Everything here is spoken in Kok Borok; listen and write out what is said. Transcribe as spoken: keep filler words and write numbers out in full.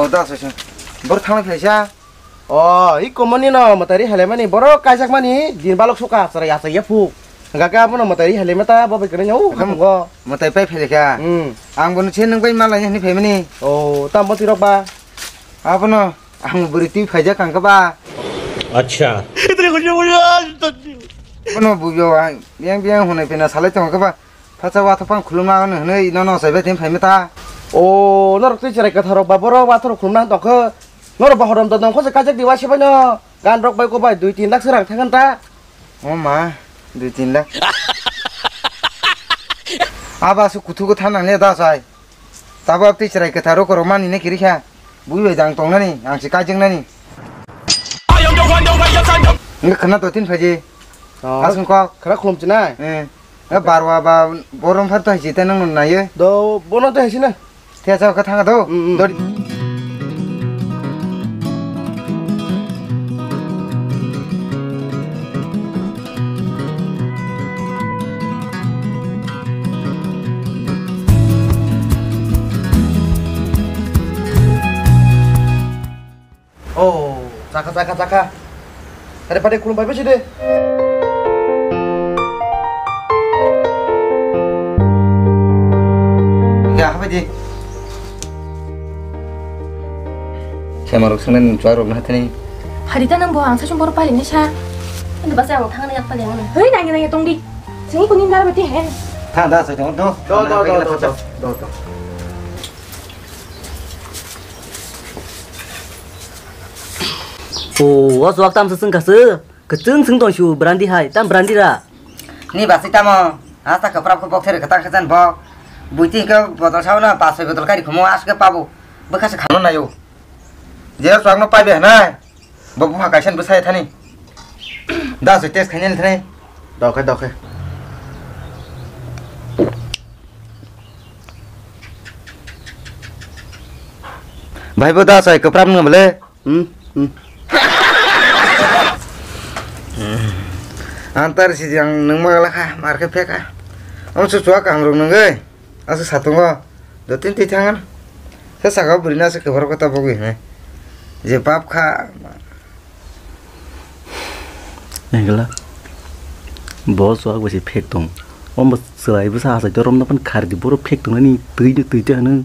Da, sa, sa. Bor thang phaisa. O, i komoni no matari hale mani, boro kaijak mani, din balok suka, sarai asa ya phuk. Gaka abono matari hale mata, bo bai kene nyau, Ham. Hapungo. Matai pai phailekha. Hmm. Ang bono se nung bai malai ni phaimani. O, tam bo tirok ba. Abono, ang buri twi phaijak ang kha ba. Acha. Bono bujo ang, biang biang hunai pena salai tong kha ba. Phacha wathok phang khulumna hwnwi nono chaibai tini phaimata. O, norok twi cherai kwtharok ba boro wathorok khulumna tongkha. Norok ba hodom dodom khose kajak di waise baino. Gan rok bai ko bai dui tin lakh se rang thangkhan ta. O ma, dui tin lakh. Aba su kuthu ko thanang le da sai. Tabo twi cherai kwtharo korok mani ne kiri kha. Bui bai dang tongnani, ang se kajak nani. Nge khana to tin phaji. Oh. Asung kok. Khara khulum chinai. Eh. Eh, barwa ba borom phar to hisi te nang nai ye. Do bono to hisi na. Te sa ka thang do. Mm, mm. Dori. Oh, chakha, chakha, chakha. Are pade khulum bai besi de. Ya, apa di? Saya maruk sana nih, cuarok nah tadi. Hari ta nang bo ang sa sung bor pali ni sa. Ini bahasa yang thang ni apa yang ni? Hei, nangya, nangya, tong di. Sini kuning darah berarti, he. Thang dah, saya tengok tuh. Do, do, do, do, do, do, do. O, o chuak tam se chwng kha se. Kwchwng chwng tong su brandi hai, tam brandi ra. Ni basi tamo, hasta kwprap khe bok theri kwtang khe jan bok. Buiti khe botol sao na, pas soi botol kari khumo aswk khe pabu. Bwkha se khano nayo. Je chuak no paibe hanai. Bo bupha kaisa ni bwsai thani. Da se test khainani thani. Dokhe, dokhe. Bhai bo da sai kwprap nang bole. Hmm, hmm. Antar si jang nang ma la kha, mar khe phe kha. Am su chua kaham rok nang ai. Asu satungo. Do tin ti thangan. Sa saka buri na se kwbar kota bogwi hne. Je bap kha. Engla. Bo chuak bai se phek tong. Ombo chwrai bwsa achai to romna phan khar di, boro phek tong nani twi de twi de hano.